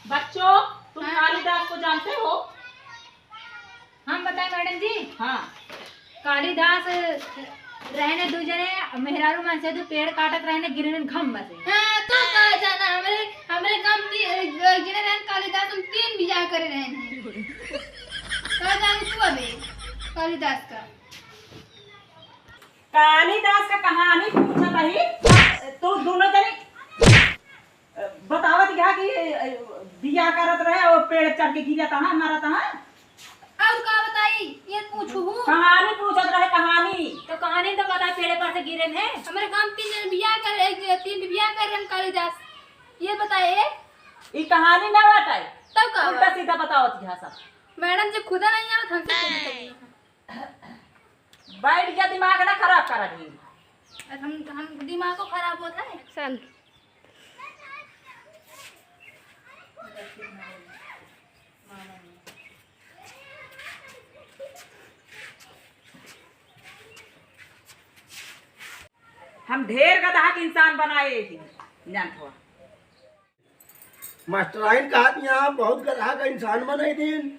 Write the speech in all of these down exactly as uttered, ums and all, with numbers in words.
बच्चों, तुम हाँ। कालिदास को जानते हो? हम बताएं मैडम जी? हाँ। कालिदास रहने दू जने, मेहरारू मन से दू पेड़ काटत रहने, गिरने घम बसे। हाँ, तो का जाना, हमरे, हमरे गाँव ती-, गिरने रहन कालिदास, हम तीन बियाह करे रहन हैं। का जाने तू अबे कालिदास का? कालिदास का कहानी पूछत ही, तू दोनों जने बतावत गा कि, अ, बियाह करत रहे और पेड़ चढ़ के गिरत है, मरत है। और का बताई, ये पूछू हूँ। कहानी पूछत रहे, कहानी। तो कहानी तो पता, पेड़े पर से गिरे हैं। हमरे गाँव तीन जन बियाह कर, एक, तीन बियाह कर रहे हैं कालिदास। ये बताए। ई कहानी ना बताए। तब का उल्टा बा? सीधा बतावत गा सब। मैडम जी खुदा नहीं आवत, हमसे क्यों नहीं करिए? बैठ गया, दिमाग ना खराब कर अभी। अब हम, हम दिमाग को खराब होता है। सन। हम ढेर गदहा के इंसान बनाए ही, जानत हुआ। मास्टराइन कहत यहाँ बहुत गदहा का इंसान बनाई दिन,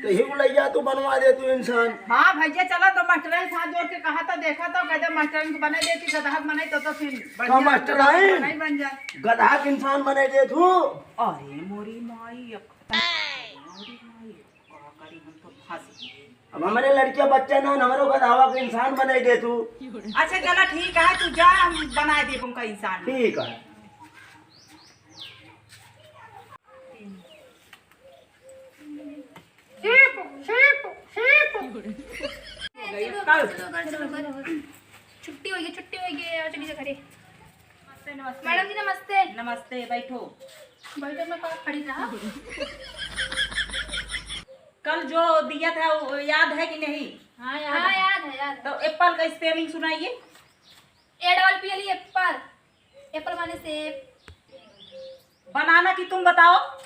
तो ही बोला, "या तू बनवा दे तू इंसान।" हाँ भैया, चला तो मास्टराइन साथ जोड़ के कहा तो देखा तो कहते मास्टराइन को बनाई देती, गदहा बनाई तो, तो फिर का बढ़िया मास्टराइन? बनाई बन जाए। गदहा के इंसान बनाई दे तू। अरे मोरी माई, अब मोरी माई, का करी, हम तो फंस गए। अब हमरे लड़किया बच्चा ना, हमरो गदहावा के इंसान बनाई दे तू। अच्छा चला ठीक है, तू जा, हम बनाए दे तुमका इंसान। ठीक है। छुट्टी होइ गई, छुट्टी होइ गई, आ चली जा घरे। नमस्ते, नमस्ते। मैडम जी, नमस्ते। नमस्ते, बैठो। बैठो, मैं पास खड़ी रहा। कल जो दिया था, वो याद है कि नहीं? हाँ, याद हाँ, है। याद है, याद है। तो एप्पल का स्पेलिंग सुनाइए। A double P L E, एप्पल। एप्पल माने सेब। बनाना की तुम बताओ।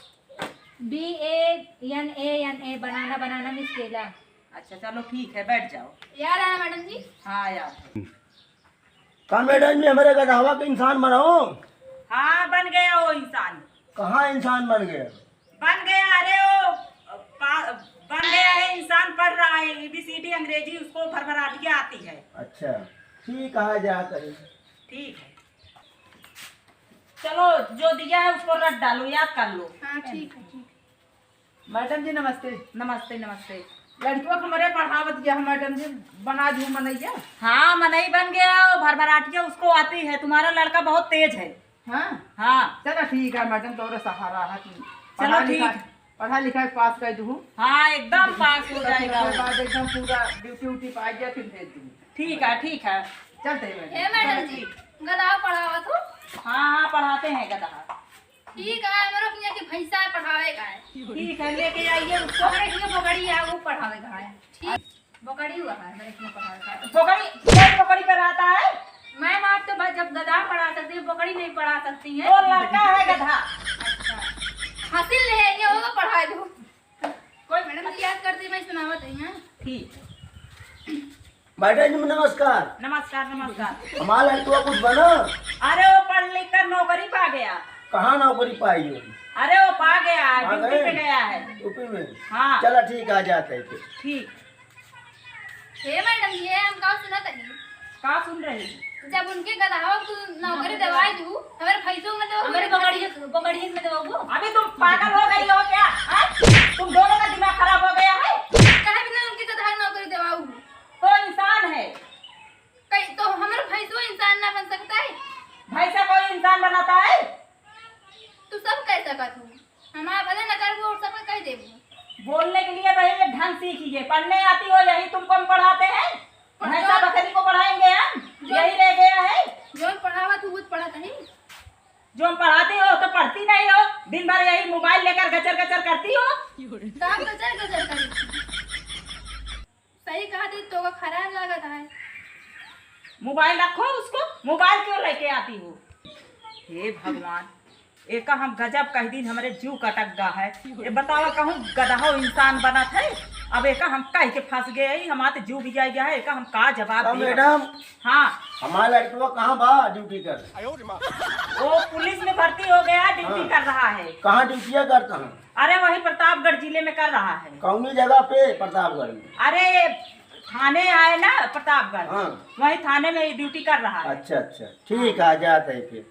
B A N A N A, बनाना, बनाना means केला। अच्छा, चलो ठीक है, बैठ जाओ। याद आया मैडम जी? हाँ, याद है। का मैडम जी, हमरे गदहवा के इंसान बनाओ? हाँ, बन गया वो इंसान। कहाँ इंसान बन गया? बन गया, अरे वो पा-, बन गया है, इंसान पढ़ रहा है, A B C D अंग्रेजी, उसको भरभराटिया आती है। अच्छा, ठीक, आ जा कहीं। ठीक है, चलो, जो दिया है उसको रट डालो, याद कर लो। हाँ, ठीक है, ठीक है। मैडम जी, नमस्ते। नमस्ते, नमस्ते। लड़कियों को हमारे पढ़ावत गया है मैडम जी, बना दू मनैया। हाँ, मनई बन गया, वो भरभराटिया उसको आती है, तुम्हारा लड़का बहुत तेज है। हाँ? हाँ। चलो ठीक है मैडम, तोरे सहारा है तू। चलो पढ़ा लिखा, ठीक। पढ़ा लिखा के पास कर दू। हाँ, एकदम पास हो जाएगा। ओकरे बाद एकदम पूरा ड्यूटी उटी पे आ गया, फिर भेज दूँ। ठीक है, ठीक है। चलते हैं मैडम। ए मैडम जी, गदहा पढ़ावत हो? हाँ, हाँ, पढ़ाते हैं गदहा। ठीक है, हमरो किया कि भैंसा है, पढ़ावे का है। ठीक है, लेके आइए उसको। हमरे किया बोकड़ी है, वो पढ़ावे का है। ठीक। बोकड़ी हुआ है, मेरे को पढ़ावे का है। बोकड़ी, कोई बोकड़ी पर आता है? मैम, आप तो बस जब गधा पढ़ा सकती हैं, बोकड़ी नहीं पढ़ा सकती हैं। वो लड़का है गधा। अच्छा। हासिल ले आइए, वो पढ़ा दो। कोई मैडम जी याद करती, मैं सुनावत रही हूँ। ठीक। मैडम जी, नमस्कार। नमस्कार, नमस्कार। हमारा लड़का कुछ बना? अरे, वो पढ़ लिख कर नौकरी पा गया। कहाँ नौकरी पाई हो? अरे, वो पा गया, पा ड्यूटी गए? पे गया है। यूपी में? हाँ। चला, ठीक, आ जाते हैं फिर। ठीक। हे मैडम, ये हम का सुनत हई? का सुन रही? जब उनके गदहा तू नौकरी दिवाई दू, हमारे भैंसों में दो, हमारे बकरिए, बकरिए में दो। अबे तुम पागल हो गई हो क्या? हैं? तुम दोनों का दिमाग खराब हो गया है? काहे बिना उनके गदहा नौकरी दिवाऊ? तो इंसान है। कहीं तो हमारा भैंसों इंसान ना बन सकता है? भैंसा कोई इंसान बनाता है? तू सब कह सकत हो, हमारा भले न करबो और सबके कह देबो। बोलने के लिए भाई ये ढंग सीखिए, पढ़ने आती हो, यही तुमको हम पढ़ाते हैं? पर भैंसा जो बकरी को पढ़ाएंगे हम? जो यही रह गया है? जो हम पढ़ावा तू वो पढ़त नहीं। जो हम पढ़ाते हो तो पढ़ती नहीं हो, दिन भर यही मोबाइल लेकर गचर गचर करती हो। का गचर गचर करी? सही कहा थी, तो का खराब लागत है। मोबाइल रखो उसको, मोबाइल क्यों लेके आती हो? हे भगवान, एका हम गजब कह दीन, हमरे जीव कटक गा है। ए बतावा, कहूँ गदहो इंसान बनत है? अब एका हम कह के फँस गए ही, हमार तो जीव भी जाए गया है, एका हम का जवाब तो देब? मैडम, हाँ। हमार लड़कवा कहाँ बा ड्यूटी कर? वो पुलिस में भर्ती हो गया, ड्यूटी हाँ। कर रहा है। कहाँ ड्यूटिया करता है? अरे, वही प्रतापगढ़ जिले में कर रहा है। कौनी जगह पे प्रतापगढ़ में? अरे, थाने आए ना प्रतापगढ़, हाँ। वही थाने में ड्यूटी कर रहा है। अच्छा, अच्छा, ठीक है, आ जात है फिर।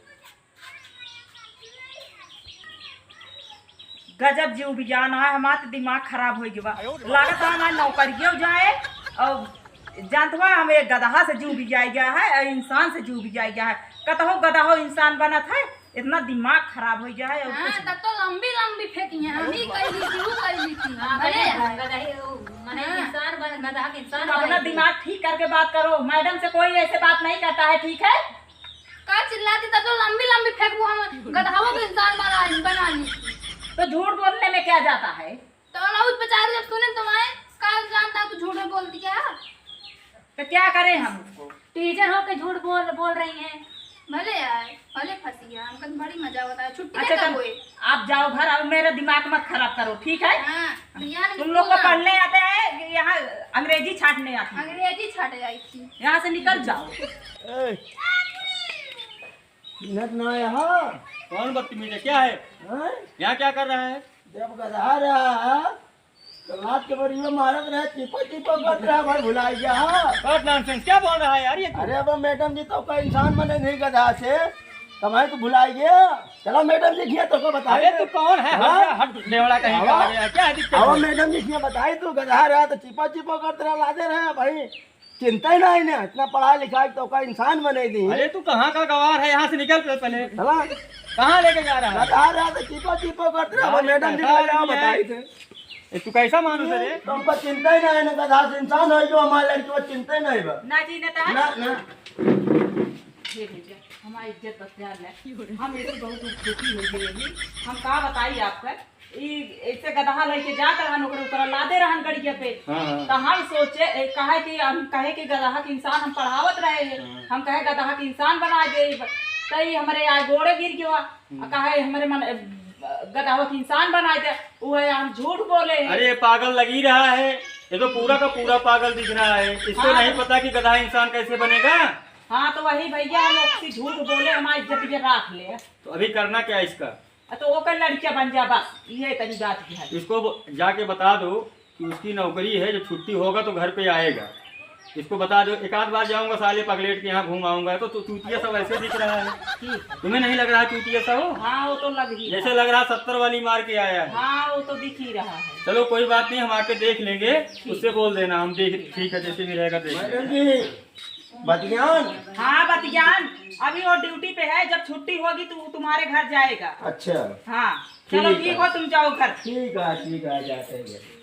गजब जीव बिजान है, हमार तो दिमाग खराब होइ गवा। लागत है हमार नौकरियो जाए, और जानत बा हम एक गदहा से जीव बिजाइ गया है, और इंसान से जीव बिजाइ गया है। कतहो गदहो इंसान बनत है, इतना दिमाग खराब होइ गया है। और हाँ, कुछ तब तो लंबी लंबी फेंकी है, हम ही कह ली थी, वो कह ली थी। हाँ, भले भले है। गदहा, वो, मने हाँ। इंसान बन, गदहा के इंसान तुम अपना बनाई थी। दिमाग ठीक करके बात करो, मैडम से कोई ऐसे बात नहीं करता है, ठीक है? का चिल्लाती, तब तो लंबी लंबी फेंकबू हम, गदहाओ के इंसान बना, बना ली। तो झूठ बोलने में क्या जाता है? तो अनाउज बेचारे जब सुने तो आए, का जानता तू झूठ बोल दिया? तो क्या करें हम उसको? टीचर हो के झूठ बोल, बोल रही हैं। भले यार, भले फंसी है, हमका तो बड़ी मजा आवता है। छुट्टी अच्छा, लेकर तब हुए। आप जाओ घर, अब मेरा दिमाग मत खराब करो, ठीक है? हाँ, तो यार तुम लोग को स्कूल ना पढ़ने आते हैं कि यहाँ अंग्रेजी छाटने आती है? अंग्रेजी छाटे आई थी। यहाँ से निकल जाओ। ए, चिन्हत ना यहाँ। कौन बदतमीज है, क्या है? हैं? यहाँ क्या कर रहा है? जब गधा रहा है, तो लात के बरियो मारत रहे, चिपो चिपो करत रहा, भाई भुलाई गया, हाँ। What nonsense, क्या बोल रहा है यार ये तू? अरे अब मैडम जी तो का इंसान बने नहीं गधा से, तो भाई तू भुलाई गया। चलो मैडम जी किया तो को बताई अरे दे। तू कौन है? हाँ? हट, हट, लेवड़ा कहीं का आवा। आ गया, क्या है दिक्कत अब है? मैडम जी किया बताई तू गधा रहा तो चिपो चिपो करत रहा, लादे रहे भाई। चिंता ही ना है ना, इतना पढ़ाई लिखाई तो का इंसान बने दी। अरे तू कहाँ का गवार है, यहाँ से निकल पहले। चला। कहाँ लेके जा रहा है? गधा रहा तो चिपो चिपो करत रहा, अब मैडम जी का जाओ बताई दे। ए, तू कैसा मानुस है रे? तुमको चिंता ही नहीं है ना, गधा से इंसान हो जो हमारे लड़की को चिंता ही नहीं बा। ना जी, ना तो है। ना, ना। ये भैया, हमारी इज्जत बचा ले। हम ऐसे बहुत दुखी हो गए हैं। हम का बताई आपका? ई ऐसे गदहा लेके जात रहन, ओकरे ऊपर लादे रहन गड़िया पे। हाँ, हाँ। तो हम सोचे, ए, कहे कि हम कहे कि गदहा के इंसान हम पढ़ावत रहे हैं। हाँ। हम कहे गदहा के इंसान बना दे। तो ई हमरे आए गोड़े गिर गया। आ कहे हमरे मन, ए, गदहा के इंसान बना दे। वो है हम झूठ बोले हैं। अरे ये पागल लग ही रहा है, ये तो पूरा का पूरा पागल दिख रहा है। इसको हाँ। नहीं पता कि गदहा इंसान कैसे बनेगा। हाँ तो वही भैया हम ओकसे झूठ बोले, हमारी इज्जत ये राख ले। तो अभी करना क्या इसका? आ, तो ओकर लड़किया बन जा बस, ये तनी बात की है। इसको ब-, जाके बता दो कि उसकी नौकरी है, जब छुट्टी होगा तो घर पे आएगा। इसको बता दो, एक आध बार जाऊंगा साले पगलेट के यहाँ घूम आऊंगा, तो, तो चूतिया सब ऐसे दिख रहा है। ठीक है। तुम्हें नहीं लग रहा चूतिया सा हो? हाँ, वो तो लग ही जैसे रहा। लग रहा सत्तर वाली मार के आया है। हाँ, वो तो दिख ही रहा है। चलो कोई बात नहीं, हम आके देख लेंगे, ठीक। उससे बोल देना, हम देख, ठीक है, जैसे भी रहेगा देख लेंगे। मैडम जी, बतियान। हाँ, बतियान, अभी वो ड्यूटी पे है, जब छुट्टी होगी तो वो तुम्हारे घर जाएगा। अच्छा। हाँ, चलो ठीक है। ठीक हो, तुम जाओ घर। ठीक है, ठीक है, जाते हैं घर।